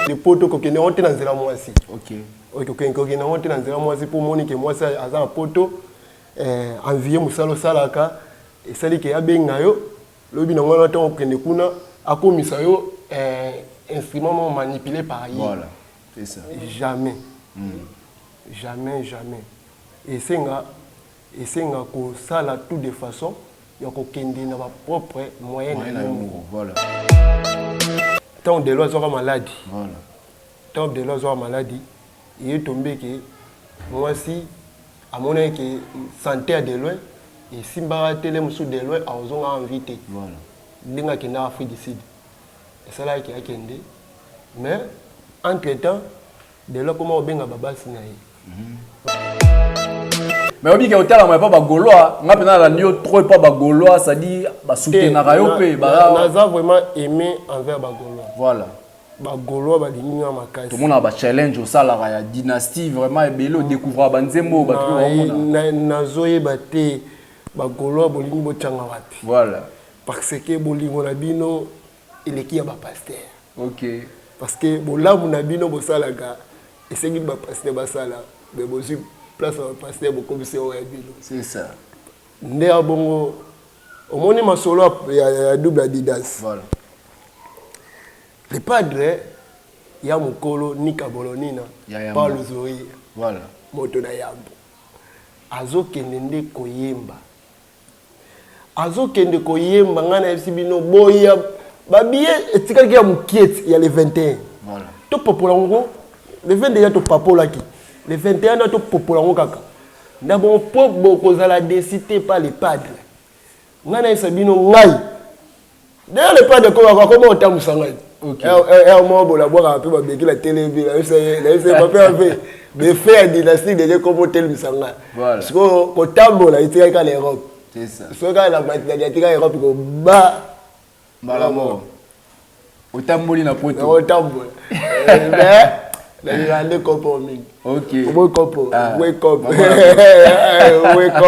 De poto kokende yango te na nzela mwasi. Okende yango te na nzela mwasi mpo omoni ke mwasi aza na poto, envie mosala osalaka esali ke abenga yo lobi nango wana ntango okende kuna akomisa yo instrument moko manipulé par ye. Voilà, c'est ça. Jamais. Jamais, jamais. Esenga kosala tout de façon ya kokende na bapropre moyen na yo moko. Voilà. Ntango Delo azwaka maladi, Voilà. ntango Delo azwaka maladi, eye tombeke mwasi amonaki ke santé ya de loin esimbaka tele mosusu, de loin azongaka envie te. Voilà. Ndenge akendaka Afrique du Sud, esalaki akende, mais entre temps de loin akoma kobenga babasi na ye. Mais obiki otalama epa bagaulois, nga mpenza nalandi yo trop epa bagaulois, c'est-à-dire basoutenaka yo mpe. Naza vraiment aimé envers bagaulois. Voilà. Bagaulois balingi nga makasi. Tomonaka bachallenge osalaka ya dynastie, vraiment ebele odécouvraka banzembo oyo bato mpe baomona. Nazoyeba te bagaulois bolingi botyanga wapi. Voilà. Parce que bolingo na bino eleki ya bapasteur. Ok. Parce que bolamu na bino bosalaka esengi bapasteur basala, mais bozwi place ya bapasteur, bokomisi oyo ya bino. C'est ça. Nde ya bongo omoni masolo ya double Adidas. Voilà. Le padre ya mokolo Nika Bolonina. Ya yambo. Paulo Zori. Voilà. Moto na yambo azokende nde koyemba, azokende koyemba. Ngai nayebisi bino boya babiye etikalaki ya mokieti ya le 21. Voilà. Topopola yango le 20 déjà, topapolaki le 21 na topopola yango kaka na bongo mpo bokozala déçus te pa le padre. Ngai nayebisa bino, ngai d'ailleurs le padre akoma kotambusa ngai. Ok. Moko bola bwakaka mpe babeki na telemi, nayebisa ye pape mpe befe ya dynastie déjà ekoma otelemisa ngai. Voilà. Sikoyo kotambola etikali kaka na Europe. C'est ça. Soki kaka na matinaki atika Europe koba. Mbala moko otamboli na poto. Otambola, mais nalingaka nde kopo mingi. Ok. Wake up. Ah. Wake up. Mama. Wake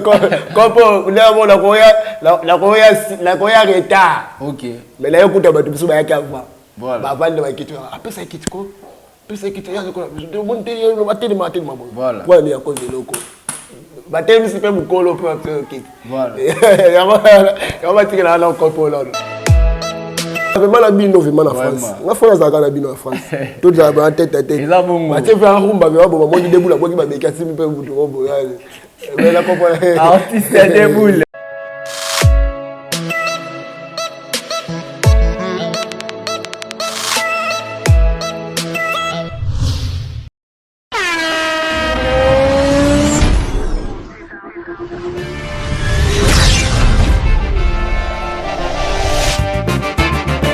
up. Kopo ndemo nakoya retard. Ok. Mais nayokuta bato biso bayaki avant. Voilà. Bavandi bakiti, apesa kiti ko pesa kiti ya batelema, atelema boye. Voilà. Wana ya cause eloko batelemisi mpe mokolo mpe bapesa kiti. Voilà. Yango batikela na kopo lano vraiment na bino, vraiment na France. Vraiment. Nga fo nazalaka na bino na France, tozala ba tête à tête. Eza bongo. Batie mpe arumba mpe baboma moni debula boki babeki asimi mpe mutu mo boye, mais na comprendre. Artiste deboule.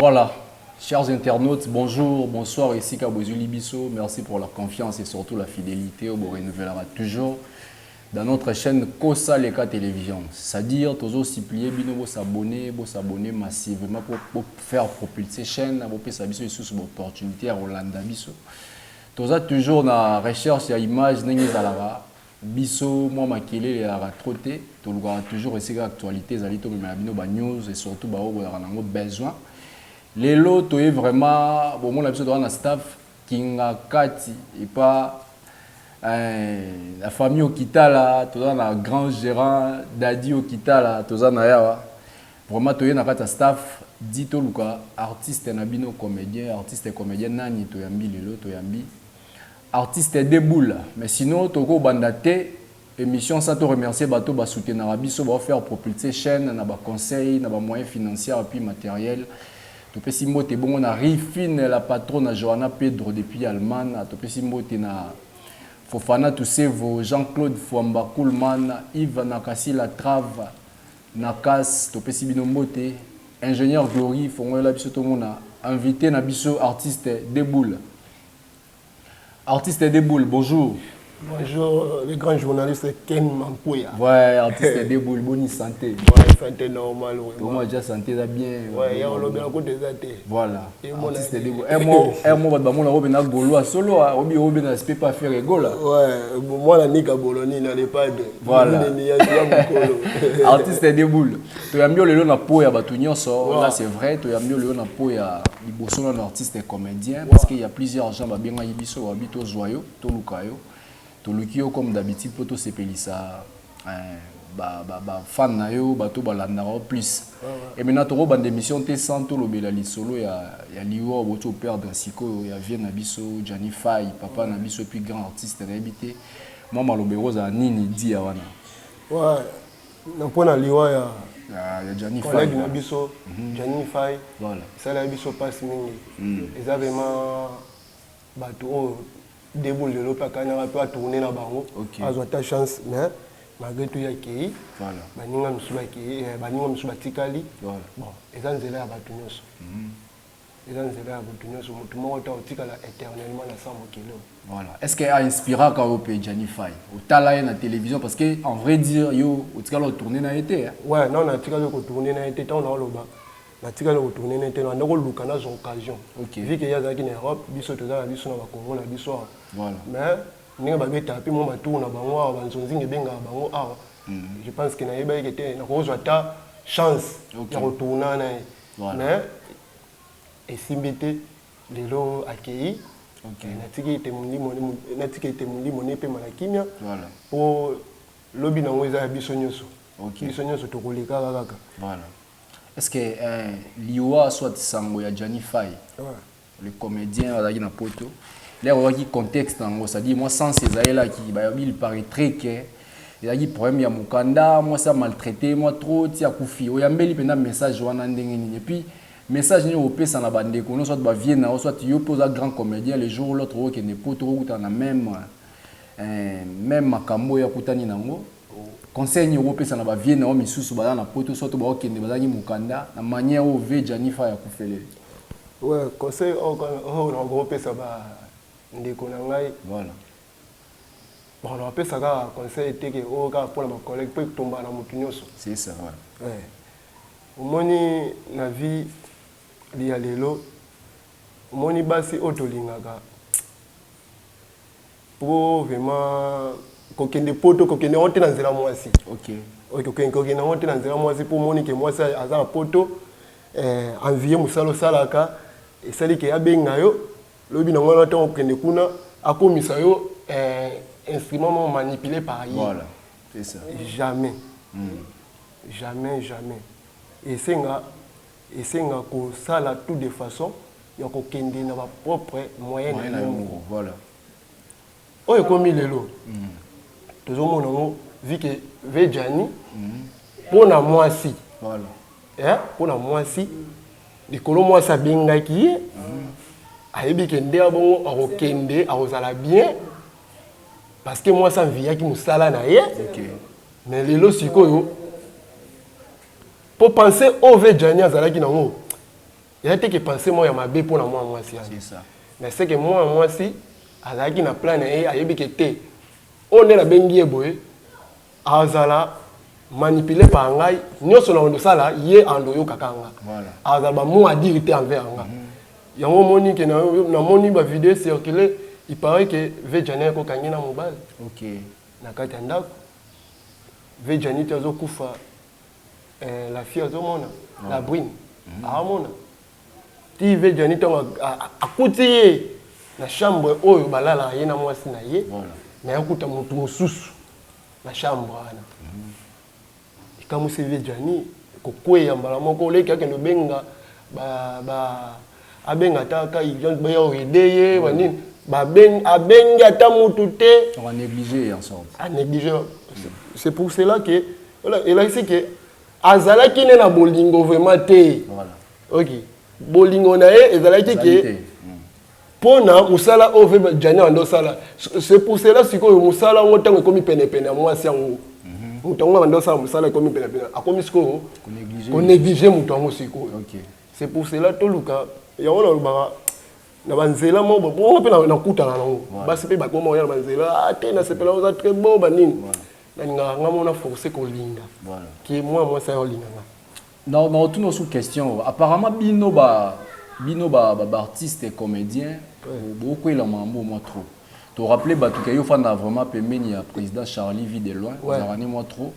Voilà, chers internautes, bonjour, bonsoir, ici Kabozuli Biso. Merci pour la confiance et surtout la fidélité au renouvellera toujours dans notre chaîne Kosa Leka Télévision. C'est-à-dire, toujours supplier bino bo s'abonner, bo s'abonner massivement pour faire propulser chaîne, pour pesa biso lisusu opportunité ya kolanda biso. Toza toujours na recherche ya image ndenge ezalaka biso mwa makelele ezalaka trop te, tolukaka toujours esika actualité ezali, tomemela bino banews et surtout baoyo bozalaka nango besoin. Lelo toye vraiment bomona biso toza na staff Kinga Kati epa la famille Okitala, toza na grand gérant Dadi Okitala, toza na yawa. Vraiment toye na kati ya staff di toluka artiste na bino comédien, artiste comédien nani toyambi lelo? Toyambi artiste Deboul. Mais sinon tokobanda te émission sans to remercier bato basoutenaka biso, baofaire propulser chaîne na baconseil, na bamoyen financier et puis matériel. Topesi mbote bongo na Rifine la patronne, na Johanna Pedro depuis Allemagne, topesi mbote na Fofana Tusevo, Jean-Claude Fwamba Kulman, Yves Nakasila Trave Nakas, topesi bino mbote. Ingénieur Glory fongolela biso tomona invité na biso artiste Deboul. Artiste Deboul, bonjour. Bonjour, le grand journaliste Ken Mampouya. Ouais, artiste Deboul, bonne santé. Ouais, santé normale. Moi, déjà santé va bien. Ouais, ya olobela ko déjà te. Voilà. Artiste Deboul. Un mot ba mona robe na golo solo, obi obi na aspect pas faire gola. Ouais, moi la nika boloni na le padre. Voilà. Artiste Deboul. Toyambi lelo na po ya bato nyonso, là c'est vrai, toyambi lelo na po ya liboso na artiste et comédien parce qu'il y a plusieurs gens ba benga biso ba bito joyau, toluka yo. Toluki yo comme d'habitude mpo tosepelisa bafan na yo, bato balandaka yo plus. Et maintenant tokobanda émission te sans tolobela lisolo ya liwa boti operdre sikoyo ya vieux na biso Gianni Fay, papa na biso, puis grand artiste. Nayebi te mwa maloba ekozala nini dia wana. Ouais, na mpona liwa ya ya Gianni Fay, collègue na biso Gianni Fay, voilà, esalaki biso mpasi mingi. Eza vraiment bato oyo Debout lelo mpe akanaka mpe atourne na bango, azwa ata chance, mais malgré tout ye akei. Baninga mosusu bakei, baninga mosusu batikali. Bon, eza nzela ya bato nyonso, eza nzela ya bato nyonso. Motu moko ta otikala éternellement na sa mokili oyo. Voilà. Est ce que ainspiraka yo mpe Gianni Fay, otala ye na télévision? Parce que en vrai dire, yo otikala otourne na ye te, hein? Ouais, non, natikali kotourne na ye te. Ntango naoloba natikali kotourne na ye te, nanda koluka nazwa occasion, vu que ye azalaki na Europe, biso toza na biso na bakongo na biso awa. Mais ndenge babetaka mpe mwa batour na bango awa, banzonzinga ebengaka bango awa, je pense que nayebaki te nakozwa ata chance ya kotourna na ye. Mais esimbi te, lelo akei. Natiki ete molimo ne epema na kimia, mpo lobi nango eza ya biso nyonso. Biso nyonso tokolekaka kaka. Voilà. Est ce que liwa soit sango ya Gianni Fay, le comédien azalaki na poto, lere oyaki contexte yango, c'est-à-dire mwa sens ezalelaki, bayobi, il paraîtrait que ezalaki problème ya mokanda, mwasi amaltraité mwa trop ti akufi. Oyambeli mpenza message wana ndenge nini? Et puis message nini opesa na bandeko no, soit bavieux na yo, soit yo mpe oza grand comédien, le jour l'autre okende poto, okutana na même makambo oyo akutani nango, conseil nini okopesa na bavieux na yo misusu baza na poto, soit baokende, bazalaki mokanda, na manière oyo vieux Gianni Fay akufeleli? Ouais, conseil oyo nakopesa bandeko na ngai, bon, nakopesa kaka conseil teke oyo kaka mpona bacollègue, mpo etomba na motu nyonso. C'est ça, voilà. Ouais. Omoni, na vie ya lelo, omoni basi oyo tolingaka, mpo vraiment kokende poto, kokende yango te na nzela mwasi. Kokende yango te na nzela mwasi, mpo omoni ke mwasi aza na poto, envie mosala osalaka, esali ke abenga yo, lobi nango wana ntango okende kuna, akomisa yo instrument moko manipulé par ye. Voilà, c'est ça. Jamais, jamais, jamais. Esenga kosala tout de façon ya kokende na bapropre moyen na yo moko. Oyo ekomi lelo, tozomona yango, vu que vieux Gianni, mpo na mwasi, mpo na mwasi, likolo mwasi abengaki ye, ayebi ke nde bongo akokende, akozala bien, parce que mwasi anviyaki mosala na ye. Mais lelo sikoyo, mpo pense oyo vieux Gianni azalaki nango, eya te ke pense moko ya mabe mpona mwa mwasi wana. C'est ça. Mais c'est que mwana mwasi azalaki na plan na ye, ayebi ke te, oyo nde nabengi ye boye, azala manipulé par ngai nyonso na kosala ye, ando oyokaka nga. Azala bamot à dire te envers nga. Yango omoni ke namoni bavideo circule, il paraît que vieux Gianni akokangi na mobali na kati ya ndako. Vieux Gianni te azokufa, la fille azomona, la brune aomona ti vieux Gianni ntango akuti ye na chambre oyo balalaka, ye na mwasi na ye, mais akuta motu mosusu na chambre wana. Ekamwisi vieux Gianni kokweya mbala moko, oleki akende obenga, abenga ata ka urgence baya oaider ye, banini, abengi ata mutu te. On va négliger en sorte. Anéglige. C'est pour cela que elakisi ke azalaki ne na bolingo vraiment te. Ok, bolingo na ye ezalaki ke mpona mosala oyo vieux Gianni ando osala. C'est pour cela sikoyo mosala yango ntango ekomi penepene ya mwasi yango, moto yango banda osala mosala ekomi penepene, akomi sikoyo konéglige moto yango sikoyo. C'est pour cela toluka yango, nalobaka. Na banzela moko bongo mpe nakutana nango, basi mpe bakoma oya na banzela te, nasepela, oza très beau, banini. Nalingaka nga mona force kolinga ke mwana mwasi ayo olinga nga. Na otuna osu question. Apparemment bino ba artiste et comédien bokwela mambo mwa trop. To rappeler bato ke yo fanda vraiment pembeni ya président Charlie Vie de Loin, ozalaka ne mwa trop.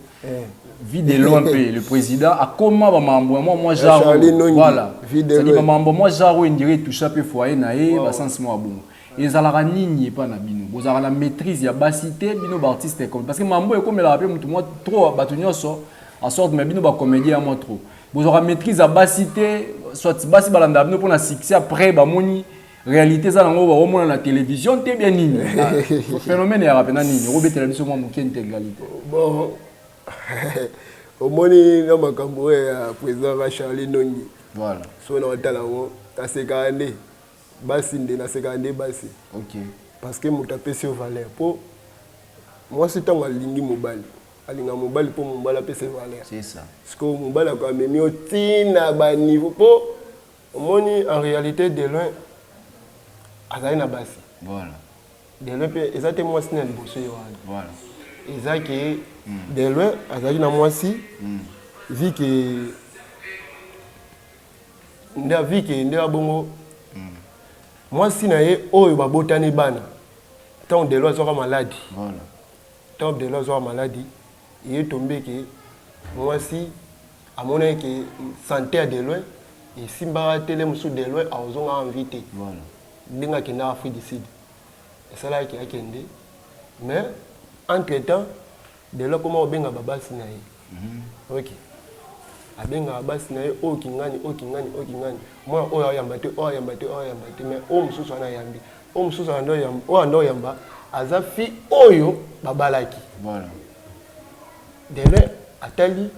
Vie de Loin mpe le président akoma bamambo ya mwa genre. Charlie Nongi, voilà. Vie de C'est-à-dire Loin. bamambo mwa genre oyo indire etoucha mpe foyer na ye, basansi mwa bongo. Ezalaka nini epa na bino? Bozalaka na maîtrise ya basi te, bino baartiste comme, parce que mambo ekomelaka mpe motu mwa trop, bato nyonso en sorte, mais bino bacomédien ya mwa trop bozwaka maîtrise ya basi te. Soit basi balandaka bino mpona succès, après bamoni réalité eza nango, bakomona na télévision te bien nini. Ah, phénomène eyaka mpena nini? Okobetela biso mwa moke intégralité. Bon, omoni na makambo oyo ya président nga Charlie Nongi, so na otala yango, nasekaka nde basi, nde nasekaka nde basi, parce que moto apesi yo valeur. Mpo mwasi, ntango alingi mobali, alinga mobali mpo mobali apesa ye valeur. C'est ça. Sikoyo mobali ako amemi yo ntina baniveau, mpo omoni en réalité de loin azali na basi. De loin mpe eza te mwasi na liboso ye wana. Eza ke de loin azalaki na mwasi, vi ke nde vi ke nde abongo mwasi na ye oyo babotani bana. Ntango de loin azwaka maladi, ntango de loin azwaka maladi, ye tombe ke mwasi amonaki ke santé ya de loin esimbaka tele mosusu, de loin azongaka envie te. Ndenge akendaka Afrique du Sud, esalaki akende, mais entre temps de loin akoma kobenga babasi na ye. Ok, abengaka basi na ye oyo kingani, oyo kingani, oyo kingani, mwana oyo ayamba te, oyo ayamba te, oyo ayamba te, mais oyo mosusu wana ayambi, oyo mosusu oyo anda oyamba aza fi oyo babalaki. Dele atali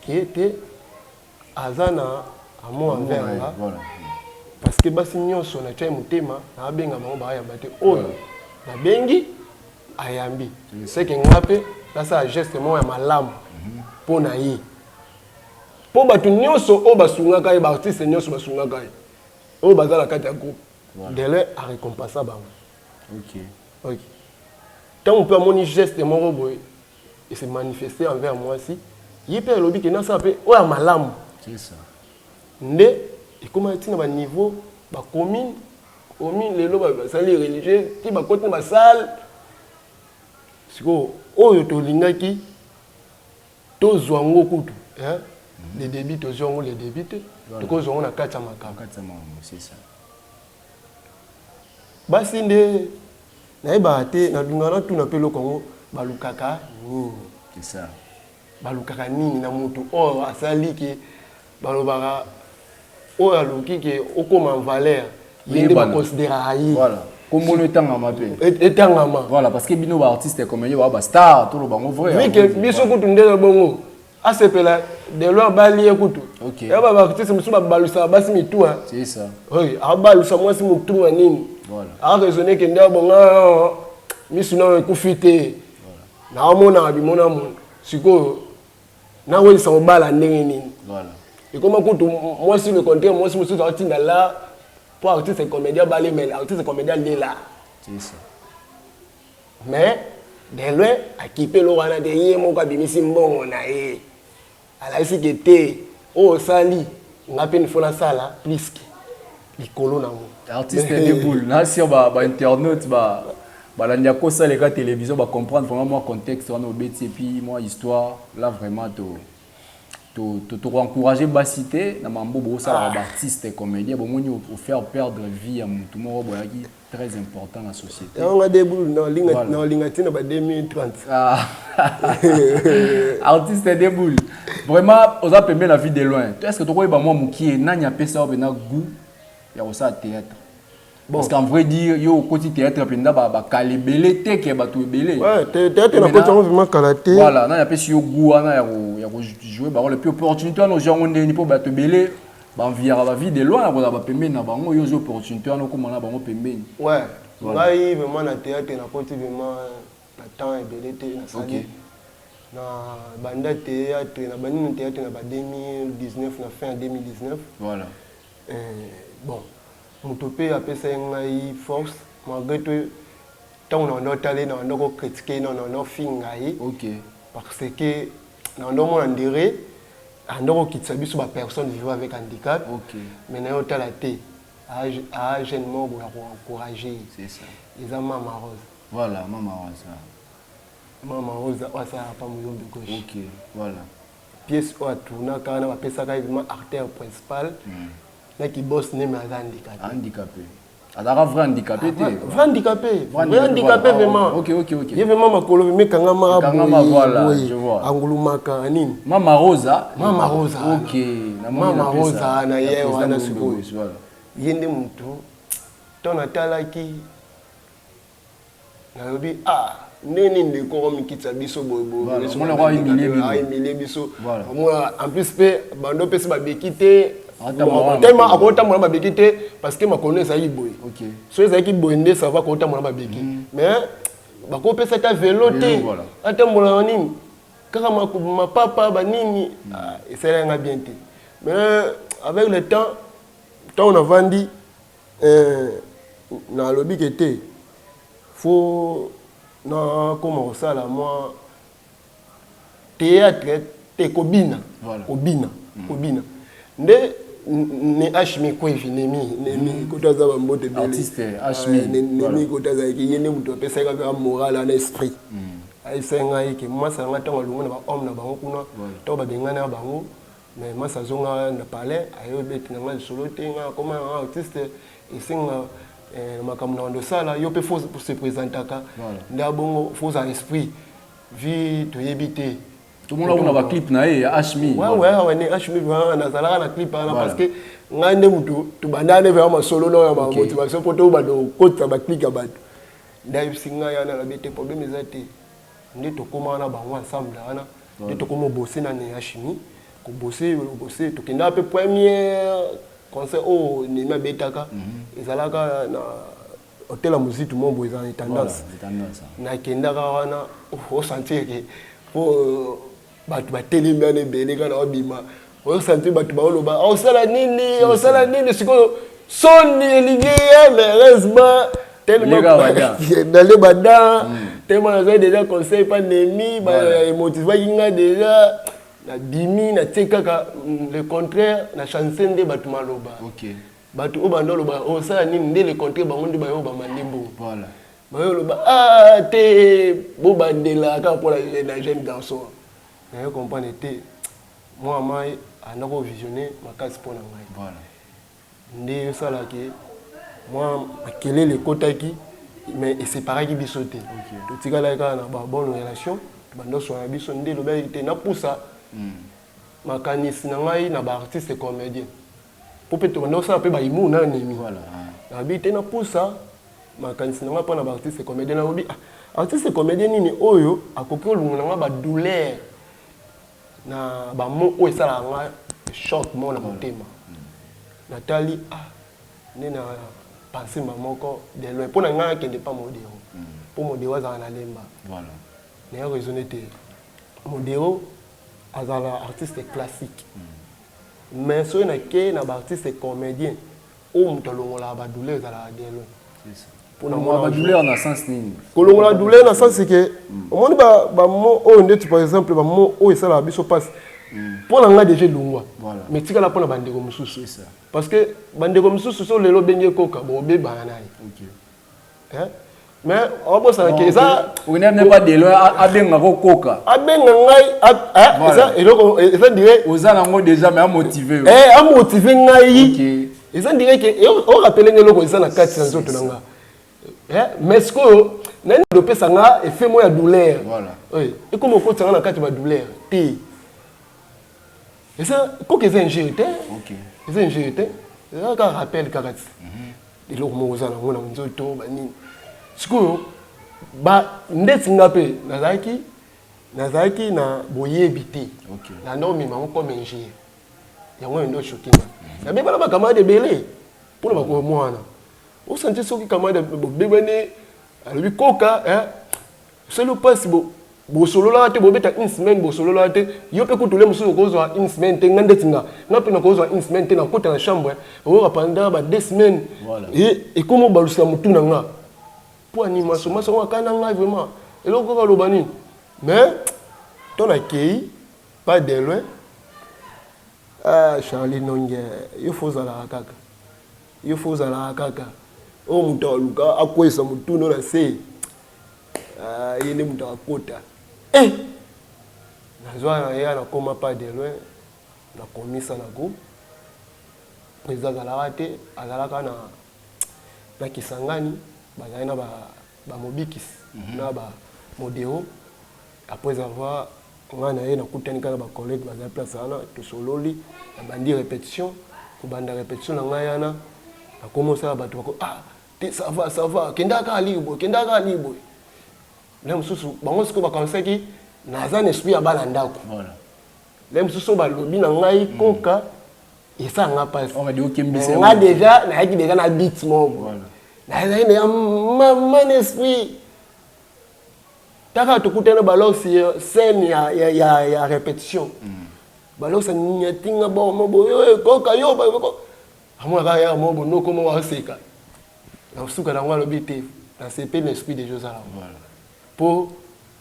ke te aza na amour envers nga, parce que basi nyonso na tia motema, nabenga bango bayamba te, oyo nabengi ayambi, seke nga mpe nasala geste moko ya malamu mpo na ye, mpo bato nyonso oyo basungaka ye, baartiste nyonso basungaka ye oyo baza na kati ya groupe, dele arécompensa bango. Ok, ntango mpe amoni geste moko boye ese manifeste envers mwasi, ye mpe alobi ke nasala mpe oyo ya malamu. C'est ça. Nde ekóma ntina baniveau bacommune commune, lelo basali religieux ti bakoti na basale. Sikoyo oyo tolingaki tozwa yango kutu, hein? Le début, tozwa yango le début te, tokozwa yango na kati ya makambo. Kati ya makambo, c'est ça. Basi nde nayebaka te, nalingaka natuna mpe eloko yango, balukaka nini? C'est ça. Balukaka nini na motu oyo asali ke balobaka oyo aluki ke okóma en valeur, ye nde Oyebana. Baconsidéraka ye. Voilà, kombono etangama mpe. Etangama. Voilà, parce que bino baartiste comédien baa bastar, toloba bango vrai. Vu que biso kutu nde bongo asepela de loin abali ye kutu. Ya ba baartiste mosusu babalusaka basi mitu. C'est ça. Oui, abalusa mwasi motu ya nini? Araisonne ke nde abonga misu nano ekufi te, naomonaka bimona mona sikoyo nawelisa kobala ndenge nini. Ekoma kutu mwasi, le contraire, mwasi mosusu aotinda la mpo artiste comédien bali, mais artiste comédien lela. C'est ça. Mais de loin akipe eloko wana te, ye moko abimisi mbongo na ye, alakisi ke te, oyo osali nga mpe nifo nasala plus que likolo nango. Artiste Deboul, na sur ba internaute ba balandi ya kosaleka télévision, bacomprendre vraiment moi contexte wana obeti, et puis moi histoire là vraiment to encourager basi te na mambo bosalaka. Baartiste comédien bomoni ofaire perdre vie ya motu moko boyaki très important na société. Yango nga Deboul naolinga ntina ba 2030. Ah. Artiste Deboul, vraiment oza pembe na Vie de Loin. Est ce que tokoyeba mwa mokie nani apesa yo mpena goût ya kosala théâtre? Bon. Parce qu'en vrai dire, yo okoti théâtre mpenza bakala ebele te ke bato ebele. Ouais, théâtre nakoti yango vraiment kala te. Voilà, nani apesi yo goût wana ya kojouer barole, puis opportunité wana ozwi yango ndeni? Mpo bato ebele banviaka bavie de loin ya kozala bapembeni na bango, yo ozwi opportunité wana okóma na bango pembeni. Ouais, ngai vraiment na théâtre nakoti vraiment na temps ebele te. Nasali na banda théâtre, na bandi na théâtre na ba 2019, na fin ya 2019. Bon, Moto mpe apesaki ngai force, malgré tout ntango na banda otala ye, na banda kocritiquer ye, na banda ofinga ye, parce que na banda omona ndere anda kokitisa biso bapersonnes vivant avec handicap. Mais na ye otala te, aa jeune moko boye akoencourager ye. C'est ça. Eza Mama Rose. Voilà, Mama Rose. Mama Rose oyo asalaka pa Moyombe Gauche. Ok, voilà. Pièce oyo atournaka wana, bapesaka ye vraiment acteur principal naki boss neme aza handicapé. Handicapé. Azalaka vrai handicapé te? Vrai handicapé, vrai handicapé vraiment. Ye vraiment makolo vraiment ekangamaka. Ekangama, voilà, je vois. Angulumaka nini. Mama Rosa. Mama Rosa. Mama Rosa na ye wana sikoyo. Ye nde motu ntango natalaki, nalobi: "Ah, ndenge nini ndeko omikitisa biso boyeboye?" Biso omona en plus mpe bando opesi babeki te, tellement akotambola babeki te, parce que makolo ezalaki boye. So ezalaki boye nde ça va, kotambola babeki, mais bakopesa ata vélo te, atambola na nini kaka mapapa banini. Esalaki nga bien te, mais avec le temps, ntango navandi, nalobi ke te, faut nakoma kosala mwa théâtre te, kobina, kobina, kobina nde ne Hmi Kwevi Nemi, Nemi koto aza bambote. Ebele Nemi koto azalaki, ye nde moto apesaki kaka moral ana esprit. Ayebisaki ngai ke masa na ngai, ntango alongo na bahomme na bango kuna, ntango babengani na bango, mais masa azonga na palais, ayebi ete na ngai lisolo te, ngai akoma na ngai artiste, esenga makambo na bando osala yo mpe faut se présentaka nde abongo, faut ozala esprit vie, toyebi te. Tomona kuna baclip na ye ya Hmi. Ouais, ne Hmi vraiment nazalaka na clip wana, parce que ngai nde mutu tobanda nde vraiment masolo na ya motivation mpo tobanda kokotisa baclip ya bato. Nde ayebisi ngai wana, alobi te problème eza te. Nde tokóma wana bango ensemble wana, nde tokóma obose na ne Hmi, kobose obose, tokendaka mpe première concert oyo Nemi abetaka, ezalaka na hotel ya Mozitu mo boye, eza na tendance. Nakendaka wana, osentir ke po bato batelemi wana ebele kaka na babima, osentir bato baoloba: "Osala nini, osala nini?" Sikoyo soni elingi ye, mais heureusement nale bada tellement nazwaki déjà conseil pa Nemi, emotivaki nga déjà, nabimi, natie kaka le contraire na chance nde bato maloba. Bato oyo banda oloba osala nini, nde le contraire, bango nde bayo bamande mbongo, bayo oloba: "Ah te, bobandela kaka mpona na jeune garçon." Nayo comprendre te, mwa mai anda kovisionner makasi mpo na ngai, nde esalaki mwa makelele ekotaki, mais eseparaki biso te, totikalaki kaka na babonne relation, tobanda oswana biso. Nde elobaki te napusa makanisi na ngai na baartiste comédien, po mpe tobanda kosala mpe bahumour na Nemi. Nabi te napusa makanisi na ngai mpo na baartiste comédien. Nalobi: "Ah, artiste comédien nini oyo akoki kolunga na ngai badouleur na bamo oyo esalaka ngai choc mo na motema?" Natali, ah, nde na pense ma moko de loin mpo na ngai akende pa Modero, mpo Modero azala na Lemba. Naya raisonner te, Modero azala artiste classique, mais soki nakei na baartiste comédien oyo moto alongolaka badouleur, ezalaka de loin. Mpona badouleur na sens nini? Kolongola douleur na sens ke omoni bamo oyo ndeti par exemple bamo oyo esalaka biso mpasi, mpo na ngai déjà elongwa, mais tikala mpo na bandeko mosusu, parce que bandeko mosusu so lelo obengi ekoka bobebana na ye, mais obosanaki eza okende pas de loin, abengaka koka. Abenga ngai, eza eloko eza dire oza nango déjà, mais amotive. Amotive ngai, eza dire ke orappeler ngai eloko eza na kati ya nzoto na nga, mais sikoyo nani opesa nga effet moko ya douleur ekoma okotisa nga na kati ya badouleur te. Eza koka, eza injure te, eza injure te, eza kaka rappel kaka ti eloko moko oza nango na nzoto banini. Sikoyo ndeti nga mpe nazalaki na boyebi te, nanda omema yango comme injure, yango oyo nde ochoquer nga. Nabebana bacamarade ebele mpona bakoyo mwana osanti soki camarade bobebani, alobi koka osali mpasi bo. Bosololaka te, bobeta une semaine bosololaka te. Yo mpe kutu le mosusu okozwa une semaine te. Nga ndeti nga mpe nakozwa une semaine te, nakota na chambre oyoka pendant ba 2 semaines. Ekómi obalusa motu na nga mpo animation maso ngo akana ngai vraiment eloko kaka aloba nini. Mais to nakei pas de loin. Ah, Charlie Nonge, yo fo ozalaka kaka, yo fo ozalaka kaka oyo moto aluka akweyisa motuno na se. Ah, ye nde moto akota. Eh! Nazwa na ye, nakoma pas de loin, nakomisa na groupe. Président azalaka te, azalaka na Kisangani, bazali na bamobikisi na bamodero. Après avoir ngai na ye nakutani kaka na bacollègue bazali place wana, tosololi, nabandi répétition. Kobanda répétition na ngai wana, nakomi osala bato bako: "Ah te, ça va, ça va, kendaka kaka lire boye, kendaka kaka lire boye." Le mosusu bango sikoyo bakanisaki naza na esprit ya bana ndako. Le mosusu oyo balobi na ngai koka esalanga mpasi. Nga déjà nayaki déjà na bit moko boye, nazali na man esprit taka. Tokutana balosi scène ya répétition, balosi nyatinga bomo boye koka yo amonaka ya mo bonoko mo aseka na suka nango. Alobi te, nasepeli na esprit déjà ozala mpo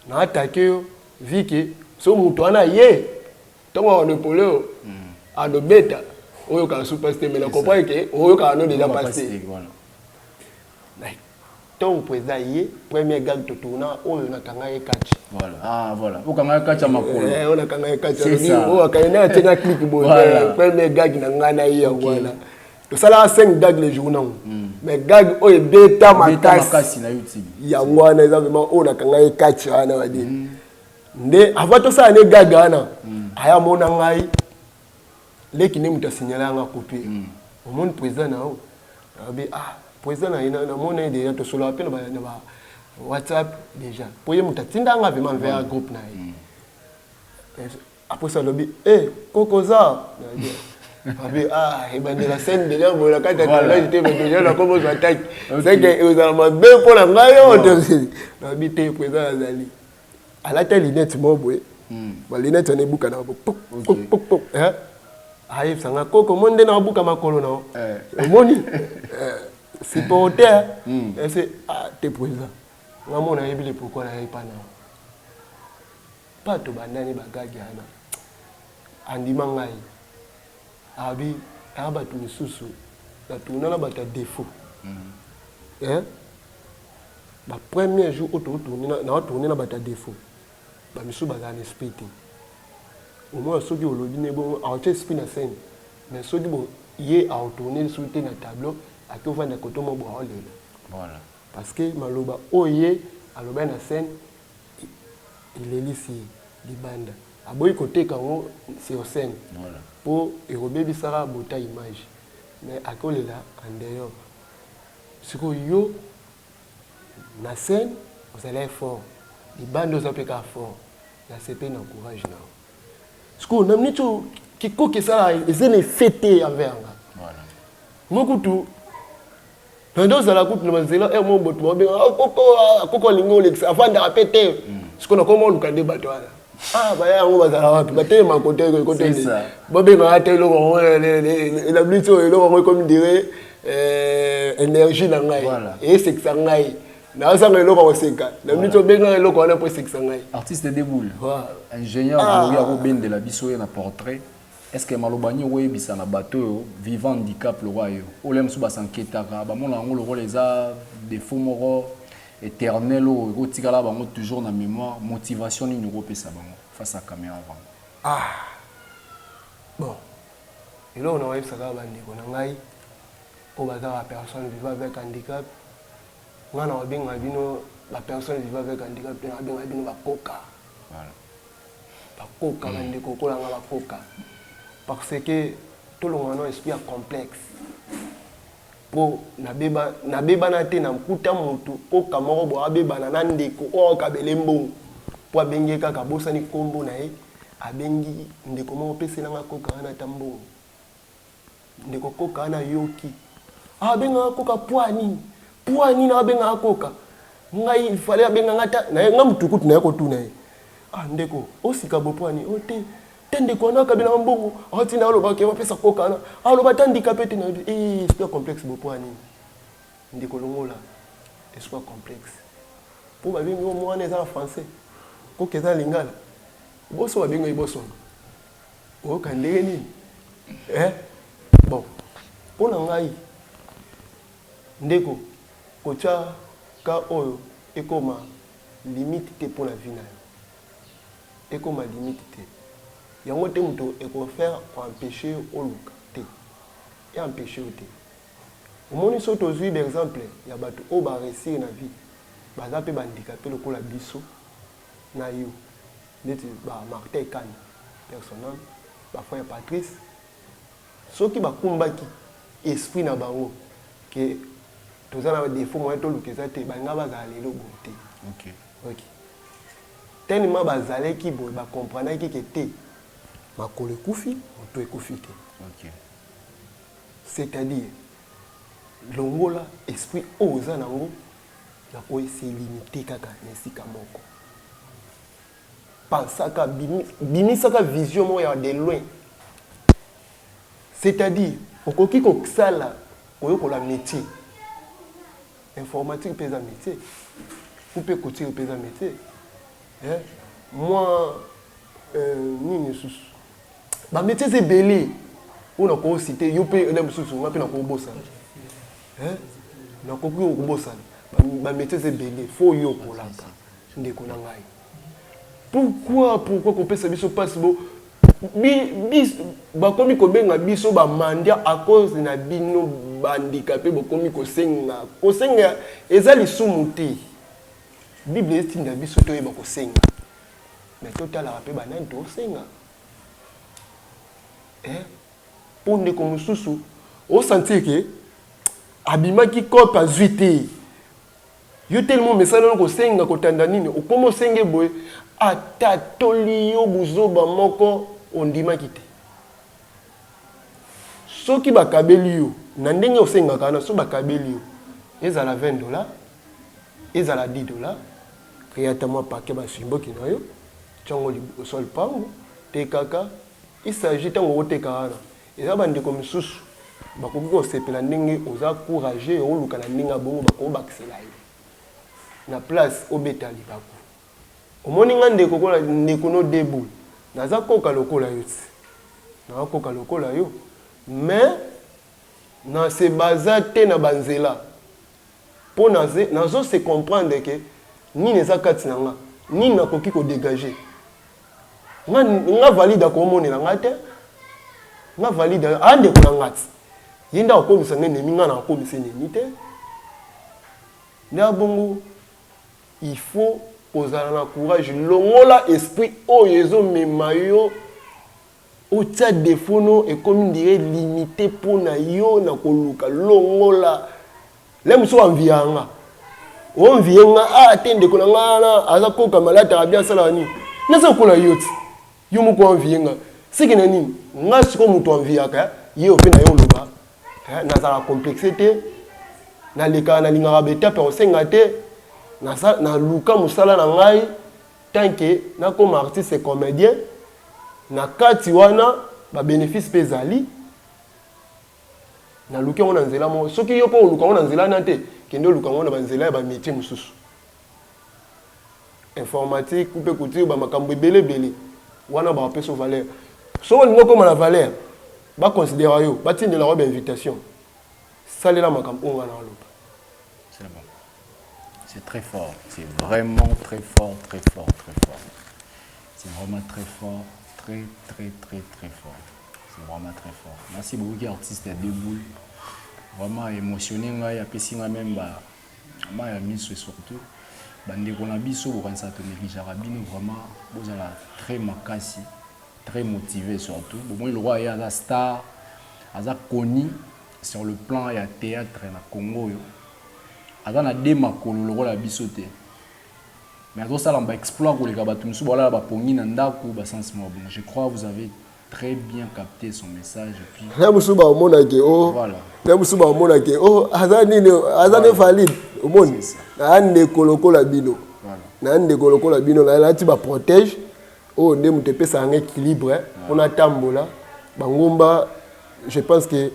na atake yo vi ke so moto wana ye ntongo wana oyo adobeta oyokaka su pasi te. Mais na comprendre ke oyokaka no déjà pasi te. Ntongo président ye, premier gag totourna oyo nakanga ye kati. Ah, voilà, okanga ye kati ya makolo. Oyo nakanga ye kati, oyo akangi nde atie na clique boye. Premier gag na ngai na ye yango wana. Tosalaka 5 gag le jour nango, mais gag oyo ebeta makasi yango wana, eza vraiment oyo nakanga ye kati wana. Badini nde avant tosala ne gag wana, aya mona ngai leki nde moto asignala yanga coupure. Omoni président na yo, abi: "Ah, président na ye namona ye déjà." Tosolaka mpe na ba WhatsApp déjà, po ye moto atindanga vraiment vers groupe na ye. Après ça alobi: "E kokoza abi, ah, ebandela scène déjà boye na kati ya tournage te, mais déjà nakomi ozwa attaque, c'est que ezala mabe mpo na ngai oyo." Nabi te, président azali alata lunette moko boye, balunette wana ebukana pok. Ayebisanga: "Koko mo nde nabuka makolo na omoni supporter ese." Ah te, président, nga mo nayebi le pourquoi nayebi pa na pa tobandani bagagi wana. Andima ngai, abi aya bato misusu natuna na bato ya défaut. Bapremier jour oyo naotourne na bato ya défaut, bamisusu bazala na esprit te. Omona soki olobi ne bongo, aotia esprit na scène, mais soki ye aotourne lisusu te na tableau, ake ovanda koto mo bo aolela. Parce que maloba oyo ye alobaki na scène elelisi ye libanda, aboyi koteka yango sur scène mpo ekobebisaka bota image, mais akolela en dehors. Sikoyo yo na scène ozali fort, libanda oza mpe kaka fort. Nasepeli na courage na yo. Sikoyo na miniti oyo kikoki esala eza na effet te envers nga. Mo kutu nde ozala kutu na banzela ere mo boto babenga koko, koko alingi olekisa, afandaka mpe te. Sikoyo nakoma oluka nde bato wana. Ah, baya yango bazala wapi? Batelema kote kote, babengaka te. Eloko yango na miniti oyo, eloko yango ekomi dire énergie na ngai, esekisa ngai, nazanga eloko ya koseka na miniti obengaka eloko wana mpo esekisa ngai. Artiste Deboul, ingénieur alobi akobendela biso ye na portrait. Est ce que maloba nini okoyebisa na bato oyo vivant handicap lokwa yo, oyo mosusu basanketaka, bamona yango lokola eza défaut moko éternel oyo ekotikala bango toujours na mémoire? Motivation nini okopesa bango face à caméra bango? Ah bon, eloko na koyebisaka bandeko na ngai oyo baza bapersone vivant avec handicap, ngai na kobenga bino bapersone vivant avec handicap mpe na kobenga bino bakoka, bakoka, bandeko okolanga bakoka, parce que tolonga no esprit ya complexe mpo nabebana te. Nakuta motu koka moko boye abebana na ndeko oyo akabele mbongo mpo abengi ye kaka, abosani nkombo na ye, abengi ndeko moko: "Opeselanga koka wana ata mbongo." Ndeko koka wana ayoki: "Abengaka koka po nini? Po nini abengaka koka ngai? Ifale abenganga ata nga mutu." Kutu naye kotuna ye. Ah ndeko, osika bopwani o te te, ndeko wana akabelanga mbongo, aotinda alobaka bapesa koka wana, aloba ata handicapé te. Nayebi esprit ya complexe bopwani. Ndeko, longola esprit ya complexe, mpo babengi yo mwana eza na français, koka eza na lingala, boso babengi yo bosono, oyoka ndenge nini? Eh? Bon, mpo na ngai ndeko, kotya ka oyo ekóma limite te mpo na vie na yo, ekóma limite te. Yango te moto ekofaire koempêche yo oluka te, eempêche yo te. Omoni, so tozwi baexemple ya bato oyo baréussir na vie, baza mpe bahandicapé lokola biso na yo, neti bamartin Ekani personnel, bafrère Patrice. Soki bakumbaki esprit na bango ke toza na badéfaut, moyen toluka eza te, balinga bazala lelo boye te. Ok, tellement bazalaki boye, bakomprenaki ke te, makolo ekufi, moto ekufi te. C'est-à-dire, longola esprit oyo oza nango ya koese limite kaka na esika moko. Pensaka, bimisaka vision moko ya de loin. C'est-à-dire, okoki kosala, koyokola métier informatique mpe eza métier, ou mpe couture mpe eza métier. Eh? Moi nini lisusu, bamétier eza ebele oyo nakociter yo mpe na mosusu, nga mpe nakobosana, nakoki kobosana. Bamétier eza ebele, fo oyokolaka. Ndeko na ngai, pourquoi kopesa biso mpasi? Bo bakomi kobenga biso bamandia à cause na bino bandika mpe bokomi kosenga. Kosenga eza lisumu te. Bible etinda biso toyeba kosenga, mais totalaka mpe banani tosenga. Mpo ndeko mosusu osentir ke abimaki cope, azwi te. Yo tellement omesana no kosenga, kotanda nini, okómi osenge boye, atatoli yo buzoba moko ondimaki te. Soki bakabeli yo na ndenge osengaka wana, so bakabeli yo, ezala 20 dollar, ezala 10 dollar, créer ata mwa paquet basimboki na yo, ntiango liboso ya lupango, tekaka. Il s'agit, ntango okoteka wana, eza bandeko misusu bakoki kosepela ndenge oza courage, oluka na ndenge ya bongo, bakobakisela yo na place obeta libaku. Omoni nga ndeko, kola ndeko no debout, naza koka lokola yo ti, nakoka lokola yo, mais na se baza te na banzela mpo nazo se comprendre ke nini eza kati na nga, nini nakoki kodégage. Nga, nga valide akomonela nga te. Nga valide andeko na nga ti, ye nde akokomisa nga ennemi, nga na akomisa ennemi te. Nde abongo, il faut kozala na courage. Longola esprit oyo ezomema yo otia défaut no ekomi ndire limité mpo na yo na koluka. Longola le mosusu envie nga, oenvie nga. Ah te, ndeko na nga wana aza koka, malataka bien, asalaka nini, naza kokola yo ti yo moko envie nga. Seke na nini nga sikoyo moto enviaka ye mpe na ye oloba nazalaka complexe te, nalekaka, nalingaka baétape ya kosenga te. Naluka mosala na ngai tant que nakoma artiste comédien. Na kati wana babénéfice mpe ezali, naluki yango na nzela moko. Soki yo mpo oluka yango na nzela wana te, kende oluka yango na banzela ya bamétier mosusu, informatique mpe couture, bamakambo ebele ebele wana bapesa valeur. Soki olingi okóma na valeur, baconsidéra yo, batindela yo bainvitation, salela makambo oyo nga na oloba. C'est bon. C'est très fort. C'est vraiment très fort, très fort, très fort. C'est vraiment très fort, très, très, très, très fort. C'est vraiment très fort. Merci beaucoup, artiste à deux boules. Vraiment émotionné, ngai, apesi nga même ba ma ya miso. Et surtout bandeko na biso, bokanisa tonégligeaka bino. Vraiment, bozala très makasi, très motivé. Surtout bomoi le roi ye aza star, aza connu sur le plan ya théâtre na Congo oyo, aza na de makolo lokola biso te, mais azosala baexploit koleka bato mosusu balala bapongi na ndako, basense moko bongo. Je crois vous avez très bien capté son message et puis Na mosusu baomonake o na mosusu baomonake o aza nini, aza ne valide. Omoni, aa ndeko lokola bino. Na ndeko lokola bino, nalati baprotège oyo nde moto epesaka nga équilibre mpona atambola bangomba. Je pense que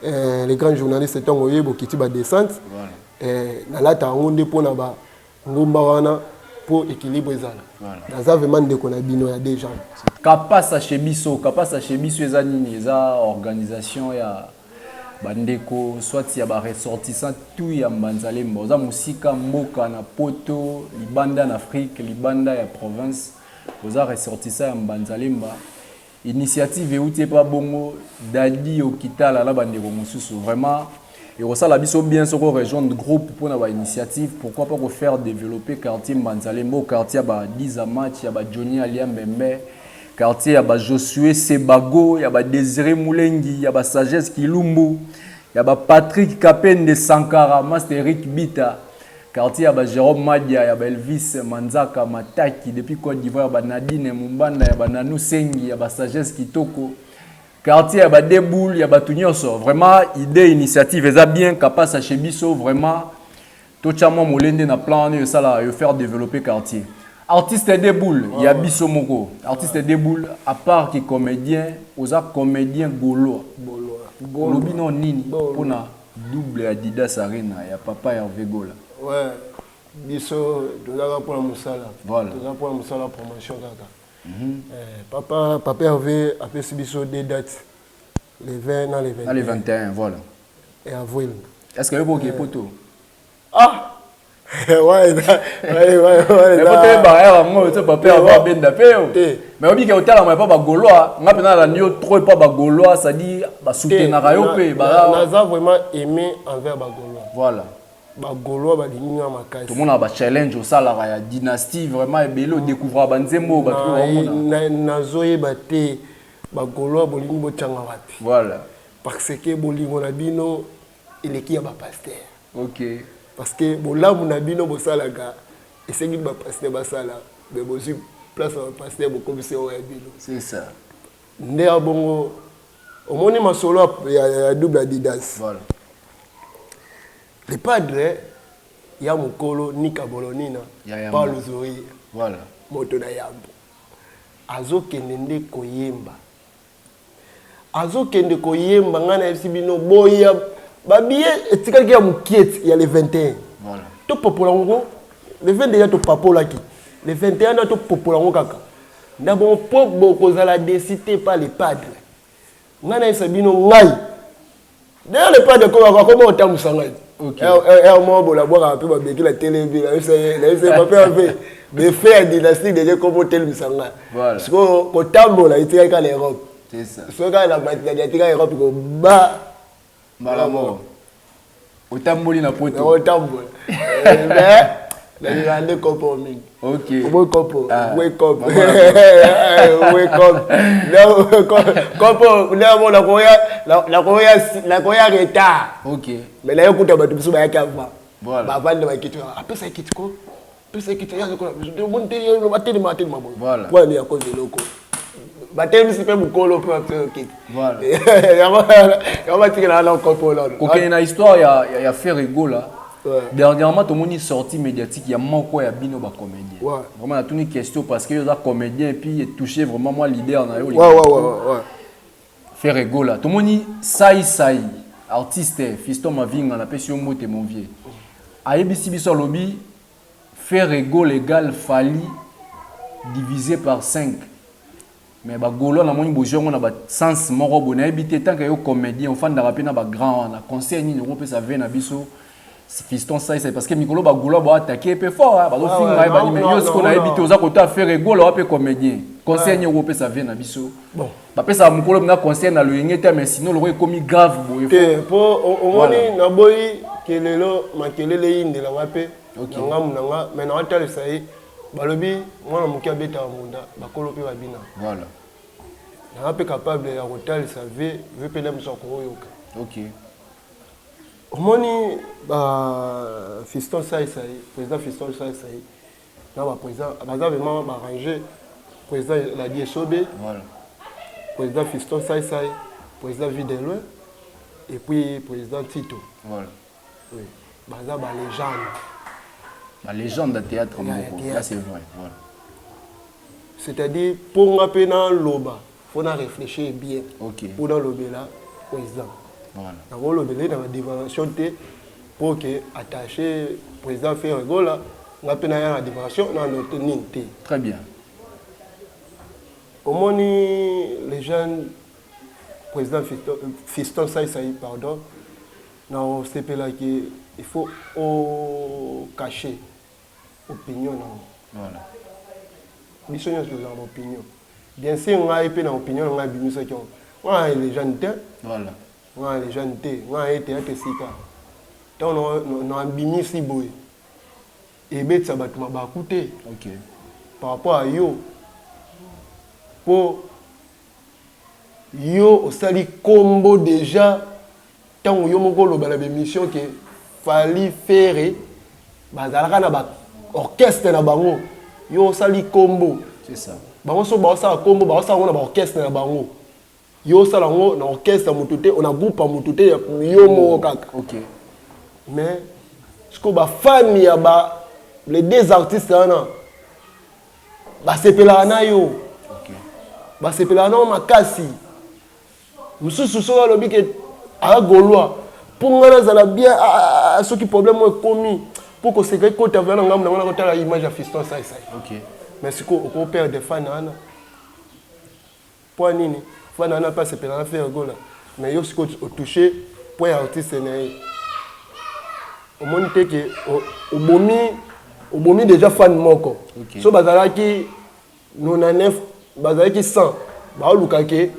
les grands journalistes, ntango oyeba okiti badescente, nalata yango nde mpona bangomba wana, mpo équilibre ezala. Naza vraiment ndeko na bino ya deux jambes. Kapasa chez biso, Kapasa chez biso eza nini? Eza organisation ya bandeko, soit ya baressortissant tout ya Mbanzalemba. Oza mosika mboka, na Poto, libanda na Afrique, libanda ya province, oza ressortissant ya Mbanzalemba. Initiative euti epa bongo Dadi Okitala na bandeko mosusu. Vraiment ekosala biso bien soki rejoindre groupe mpona bainitiative. Pourquoi pas kofaire développer quartier Mbanzalemba, quartier ya ba match ya ba Johnny Alia Mbembe, quartier ya baJosué Sebago, ya baDésiré Mulengi, ya baSagesse Kilumbu, ya baPatrick Kapende Sankara, Master Eric Bita, quartier ya baJérôme Madia, ya baElvis Manzaka Mataki depuis Côte d'Ivoire, ya baNadine Mumbanda, ya baNanu Sengi, ya baSagesse Kitoko, quartier ya badeboul, ya bato nyonso. Vraiment idée, initiative eza bien. Kapasa chez biso, vraiment totya mwa molende na plan wana esala yo faire développer quartier. Artiste Deboul ya biso moko, artiste Deboul, à part ki comédien, oza comédien gaulois. Olobi no nini mpona double Adidas Arena ya papa Hervé Gola? Ouais, biso tozalaka mpona mosala. Toza mpona mosala, promotion kaka. Papa Hervé apesi biso deux dates, le 20 na le 21. Na le 21, voilà. Et avril. Est ce que yo boke poto? Ah ouais. Toyebaka yango te, papa Hervé abenda mpe yo, mais obike otalama epa bagaulois. Nga mpe nalandi yo trop epa bagaulois, c'est-à-dire basoutenaka yo mpe. Naza vraiment aimé envers bagaulois. Bagaulois balingi nga makasi. Tomonaka bachallenge osalaka ya dynastie, vraiment ebele odécouvraka banzembo oyo bato bamona. Nazoyeba te, bagaulois bolingi botyanga wapi? Parce que bolingo na bino eleki ya bapasteur. Parce que bolamu na bino bosalaka, esengi bapasteur basala, mais bozwi place ya bapasteur, bokomisi oyo ya bino. C'est ça. Nde ya bongo omoni masolo ya double Adidas. Le padre ya mokolo Nika Bolonina Paulo Zori. Moto na yambo azokende nde koyemba, azokende koyemba. Ngai nayebisi bino, boya babiye etikalaki ya mokieti ya le 21. Topopola yango le 20 déjà, topapolaki le 21 na topopola yango kaka nda bongo, mpo bokozala déçus te pa le padre. Ngai nayebisa bino, ngai d'ailleurs le padre akoma otambusa ngai moko bola bwakaka mpe babeki na telemi. Nayebisa papa mpe befe ya dynastie déjà ekoma otelemisa ngai. Sikoyo kotambola etikaki kaka na Europe, soki kaka na matinani atikaki Europe koba. Mbala moko otamboli na Poto. Otambola, mais nalingaka nde kopo mingi. Oboyi kopo, wake up, wake up kopo ndemo. Nakoya retard, mais nayokuta bato mosusu bayaki avant, bavandi bakiti, apesa ekiti ko, pesa ekiti, batelema, atelema boye po ya cause eloko batelemisi mpe mokolo mpe bapesa okiti yango, batikela wana kopo lano. Kokende na histoire ya Ferre Gola. Dernièrement tomoni sortie médiatique ya moko ya bino bacomédien. Vraiment natuni question parce que yo oza comédien et puis etouché vraiment moi leader na yo. Ferre Gola, tomoni Sai Sai, artiste Fiston Mavinga, napesi yo mbote mon vieux, ayebisi biso, alobi Ferre Gola égal Fally divisé par 5. Mais bagaulois namoni bozwi yango na basens moko boye, nayebi te. Tant que yo comédien ofandaka mpe na bagrand wana, conseil nini okopesa ve na biso Fiston Saisai? Parce que mikolo bagaulois boatake mpe fort, bazofinga ye bani. Mais yo sikoyo nayebi te, oza kota Ferre Gola wa mpe comédien, conseil nini okopesa ve na biso? Bapesaka mokolo mpenza conseil na loyenge te, mais sinon loko ekomi grave boye. Te, mpo omoni naboyi ke lelo makelele eyindelanga mpe na ngambu na nga, mais naotalisa ye. Balobi mwana moke abetaka mbunda, bakolo mpe babina. Naza mpe capable ya kotalisa ve ve mpe na biso akoyoka. Omoni ba Fiston Saisai, président Fiston Saisai na baprésident baza vraiment baarrange, président Ladi Esobe, président Fiston Saisai, président Videloin et puis président Tito. Oui, baza balégende. La légende de théâtre moko, là c'est vrai, voilà. C'est-à-dire mpo nga mpe naloba, faut na réfléchir bien mpo nalobela président. Nakolobela ye na badévaluation te, mpo ke attaché président Ferre Gola, nga mpe naya na dévaluation na note nini te. Très bien. Omoni, les jeunes, président Fiston Saisai, pardon, na osepelaki, il faut ocacher opinion nango. Biso nyonso tozala na opinion, bien sûr. Ngai mpe na opinion na ngai ebimisaki yango. Ngai légende te. Ngai légende te, ngai ye théâtre esika ntango nabimisi boye ebetisa bato mabaku te par rapport à yo, mpo yo osali kombo déjà. Ntango yo moko oloba na bémission ke Fally, Ferre bazalaka na baorchestre na bango, yo osali kombo. C'est ça. Bango so baosala kombo, baosala yango na baorchestre na bango. Yo osala yango na orchestre ya motu te, na groupe ya motu te, yo moko kaka. Mais sikoyo bafani ya ba les deux artistes wana basepelaka na yo, basepelaka nango makasi. Mosusu soki alobi ke aza Gaulois, mpo ngai nazala bien, ah, ah, soki problème oyo ekomi mpo koseka ekota vena na ngambo nango, nakotala image ya Fiston Saisai. Mais sikoyo okoperdre fan wana mpo nini? Fan wana mpe asepelaka na Ferre Gola, mais yo sikoyo otouche point ya artiste na ye. Omoni te ke obomi déjà fan moko? So bazalaki 99, bazalaki 100, baoluka ke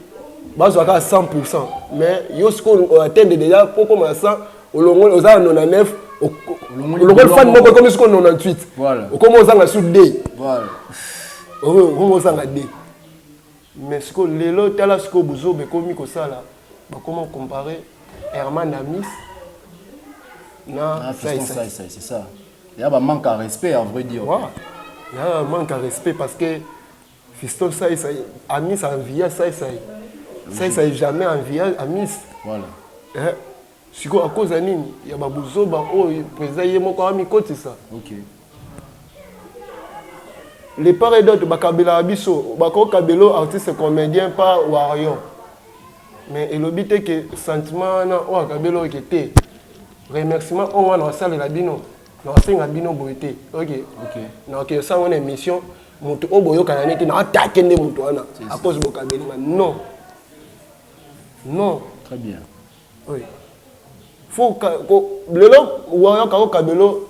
bazwa kaka 100, mais yo sikoyo oatteindre déjà mpo koma na 100, olongoli, oza na 99, olongoli fan moko, ekomi sikoyo 98. Okomi ozanga su d, okomi ozanga d. Mais sikoyo lelo, tala sikoyo buzoba ekomi kosala, bakoma comparer Herman Amis na Saisai. C'est ça, il y a un manque à respect, à vrai dire. Ouais. Il y a un manque à respect parce que Fiston Saisai, Amis envia Saisai, Saisai jamais envia Amis. Eh, sikoyo à cause ya nini? Ya babuzoba oyo président ye moko amikotisa. Les part et d'autre bakabelaka biso, bakokabela artiste comédien pas warrior, mais elobi te ke sentiment wana oyo akabela oyo ke te remerciement oyo wana asalela bino, naosenga bino boye te. Ok, naoke osango na émission, moto oyo boyokana neti na atake nde moto wana à cause bokabelinga. Non, non. Très bien. Oui, faut lelo warrior kakokabelo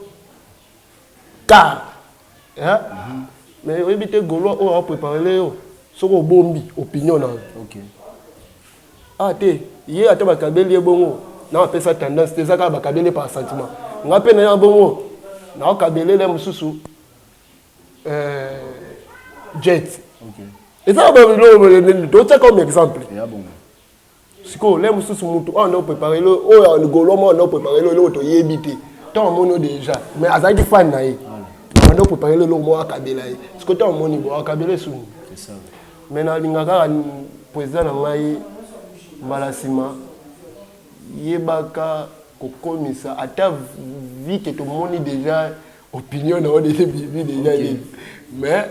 car, hein? Mais oyebi te Gaulois oyo aopréparele yo soki obombi opinion na yo. Ah te, ye ata bakabeli ye bongo na apesa tendance te, eza kaka bakabeli par sentiment. Nga mpe na ya bongo naokabelele mosusu jet. Eza totia comme exemple. Sikoyo le mosusu motu oyo anda oprépare oyo Gaulois moko anda oprépare eloko toyebi te. Ntango amoni oyo déjà, mais azalaki fan na ye, anda oprépare eloko moko akabela ye. Sikoyo ntango amoni bo akabela esuni. Mais nalinga kaka président na ngai, mbala nsima yebaka kokomisa ata vi ke tomoni déjà opinion na yo déjà bibi déjà nini, mais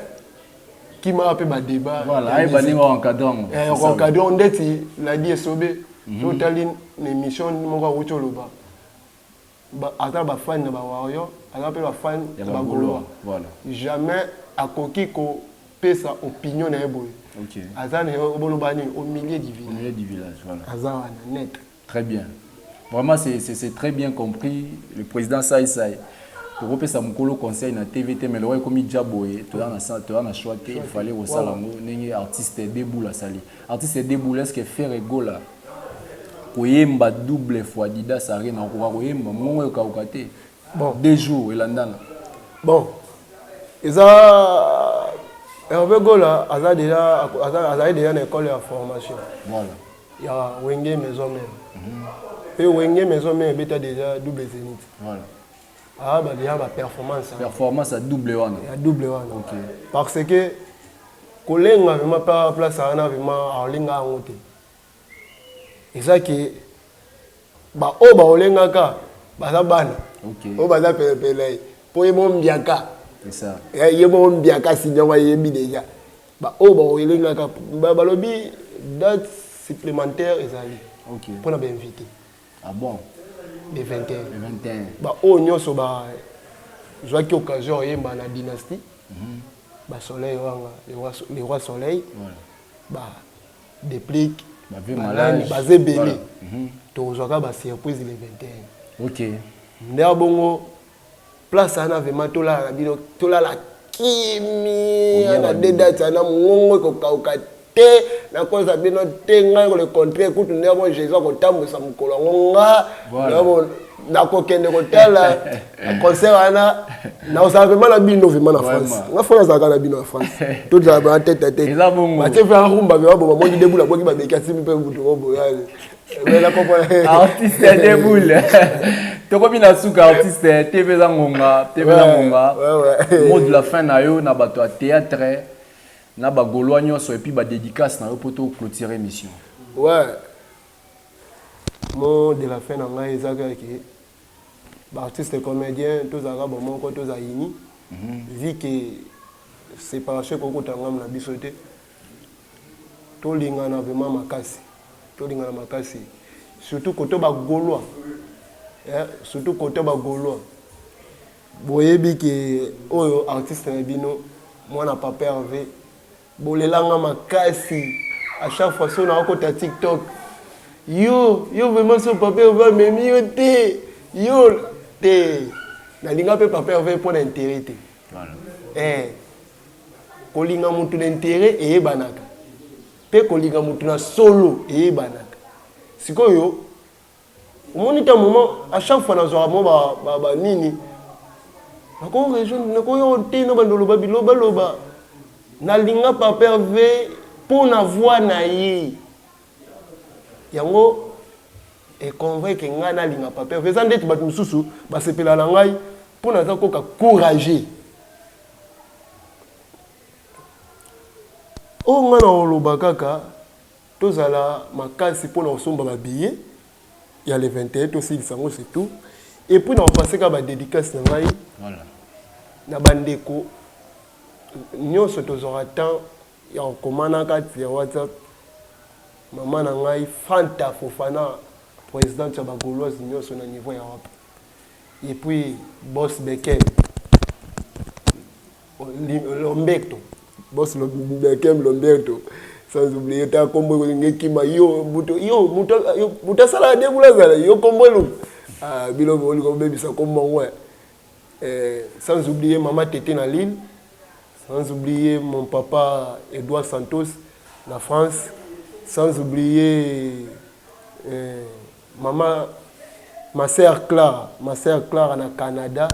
kimaka mpe badébat. Voilà, ndenge encadre ndeti ladi esobe. So otali na émission moko awuti oloba, aza bafani na bawarrior, aza mpe bafani ya bagaulois. Jamais akoki kopesa opinion na ye boye. Aza na boloba nini, au milieu du village. Au milieu du village, voilà. Aza wana net. Très bien, vraiment, c'est très bien compris, le président Sai Sai. Tokopesa mokolo conseil na TV te, mais loko ekomi ja boye, toza na choix te, il fallait kosala yango ndenge artiste Deboul asali. Artiste Deboul, est ce que Ferre Gola koyemba double fois Adidas Arena, okoka koyemba mongongo ekauka te? Bon. 2 jours elandana. Bon, eza Hervé Gola aza déjà, azali déjà na école ya formation ya Wenge Maison Mère. Mpe Wenge Maison Mère ebeta déjà double Zénith. Aa ba déjà baperformance. Performance ya double wana. Ya double wana. Parce que kolenga vraiment pa place wana, vraiment aolenga yango te. Eza ke baoyo baolengaka baza bana oyo baza pelepele ye. Mpo ye moko mbiaka, ye moko mbiaka asini yango, ayebi déjà baoyo bakoelengaka. Balobi date supplémentaire ezali mpona bainvité. Ah bon? Le 21. Le 21. Baoyo nyonso bazwaki occasion oyemba na Dynastie, basoleil wanga, le roi soleil, ba Déplique, banani baza ebele, tokozwaka basurprise le 21. Nde bongo place wana vraiment tolala na bino, tolala kimia na de date wana. Mongongo ekokauka te, nakoza bino te. Ngai le contraire kutu, nde yango Jésus akotambwisa mokolo yango. Nga nakokende kotala concert wana, nakozala vraiment na bino, vraiment na France. Nga fo nazalaka na bino na France, tozala bana tête à tête. Batie mpe arumba vraiment bo bamongi debout, naboki babeki asimi mpe mutu mo boye. Artiste Deboul, tokomi na suka. Artiste, TV eza ngonga, TV eza ngonga. Mot de la fin na yo na bato ya théâtre, na bagaulois nyonso, et puis badédicace na yo mpo toclôturer émission. Ouais, mot de la fin na ngai eza kaka ke baartiste comédien tozalaka bomoko, tozala uni, vu que séparation ekokota ngambo na biso te. Tolingana vraiment makasi, tolingana makasi, surtout côté bagaulois, surtout côté bagaulois. Boyebi ke oyo artiste na bino, mwana papa Hervé, bolelanga makasi à chaque fois so nakokota TikTok. Yo yo vraiment, so papa Hervé amemi yo te, yo te. Nalinga mpe papa Hervé mpo na intérêt te. Kolinga motu na intérêt eyebanaka mpe, kolinga motu na solo eyebanaka. Sikoyo omoni ta moment, à chaque fois nazwaka mo banini, nakorejoindre, nakoyo te na bandoloba bilobaloba. Nalinga papa Hervé mpo na voix na ye, yango econvaincre ngai nalinga papa Hervé. Eza ndeti bato mosusu basepela na ngai mpo naza koka courage. Oyo ngai na koloba kaka, tozala makasi mpona kosomba babillet ya le 21, tosilisa yango, c'est tout. Et puis na kopase kaka badédicace na ngai na bandeko nyonso tozwaka temps ya kokoma na kati ya WhatsApp. Mama na ngai Fanta Fofana, présidente ya bagauloise nyonso na niveau ya wapi, et puis boss Bekem Lomberto, boss Bekem Lomberto, sans oublier ta kombo ekolingi ekima yo moto, yo moto asalaka debula, azala yo kombo elu biloko olinga obebisa kombo yango. Sans oublier mama Tete na Lille, sans oublier mon papa Edouard Santos na France, sans oublier maman, ma sœur Clara, ma sœur Clara na Canada,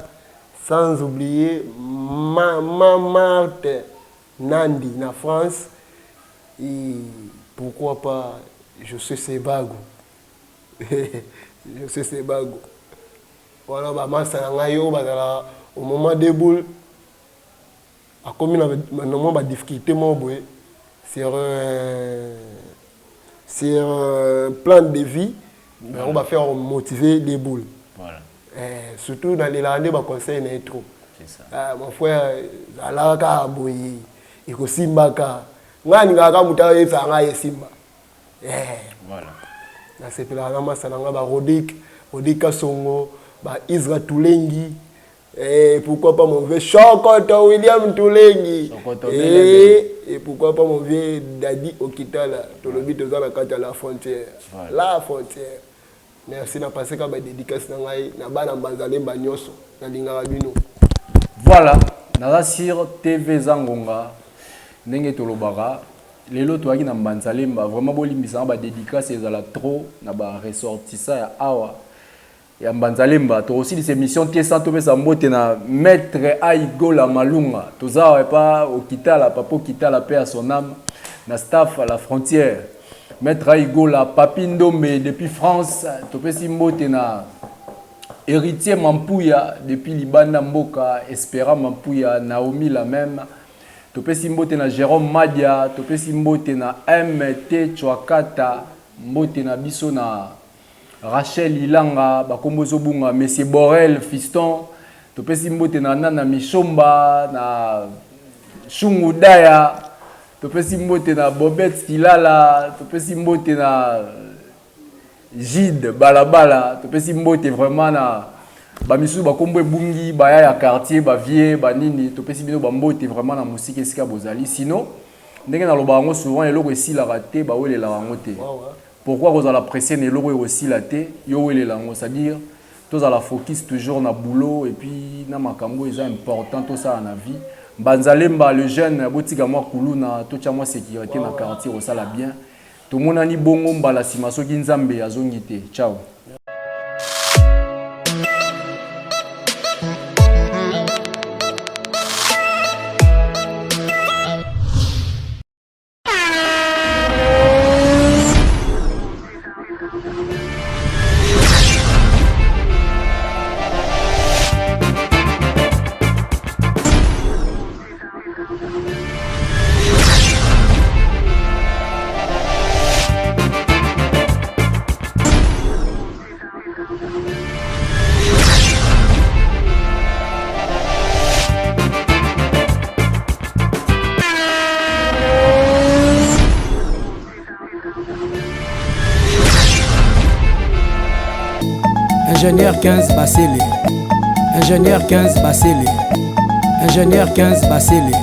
sans oublier ma, ma Marthe Nandi na France, et pourquoi pas José Sebago, José Sebago. Wana bamasa na ngai oyo bazala au moment debout akomi na mwa badifficulté moko boye sur plan de vie, yango bafaire motiver Deboul. Surtout nalelaka nde baconseil na ye trop. Ah, mon frère, zalaka kaka boye, ekosimbaka. Ngai alingaka kaka moto ayebisaka ngai esimba. Nasepelaka na masa na ngai barodik, Rodik Kasongo, baisra Tulengi, et pourquoi pas mon vieux Chokoto William Tulengi, et pourquoi pas mon vieux Dadi Okitala. Tolobi toza na kati ya la frontière. Voilà. La frontière. Merci, na passé ka ba dédicace na ngai na bana Mbanzalemba nyonso, nalingaka bino. Voilà, naza sur TV Zangonga, ndenge tolobaka lelo toyaki na Mbanzalemba. Vraiment bolimbisanga, badédicace ezala trop na baressortissant ya awa ya Mbanzalemba. Tokosilisa émission te sans topesa mbote na maître Aigola Malunga. Toza awa epa Okitala, papa Okitala, paix à son âme, na staff à la frontière, maître Aigola, Papi Ndombe depuis France. Topesi mbote na héritier Mampuya depuis libanda mboka, Espera Mampuya, Naomi la même. Topesi mbote na Jérôme Madia, topesi mbote na Mt Chwakata, mbote na biso na Rachel Ilanga, bakombo ezobunga, monsieur Borel Fiston. Topesi mbote na Nana Mishomba, na Shungu Daya, topesi mbote na Bobet Kilala, topesi mbote na Gide Balabala, topesi mbote vraiment na bamisusu bakombo ebungi, baya ya quartier, bavie banini, topesi bino bambote vraiment na mosika esika bozali. Sinon, ndenge nalobaka yango souvent, eloko esilaka te, bawelelaka yango te. Pourquoi kozala pressé na eloko oyo ekosila te, yo welela yango? C'est-à-dire tozala focus toujours na boulot et puis na makambo eza important tosala na vie. Mbanzalemba le jeune, botika mwa kuluna, totya mwa sécurité na quartier, kosala bien. Tomonani bongo mbala nsima soki Nzambe azongi te. Ciao. Ingénieur 15 Basile. Ingénieur 15 Basile. Ingénieur 15 Basile.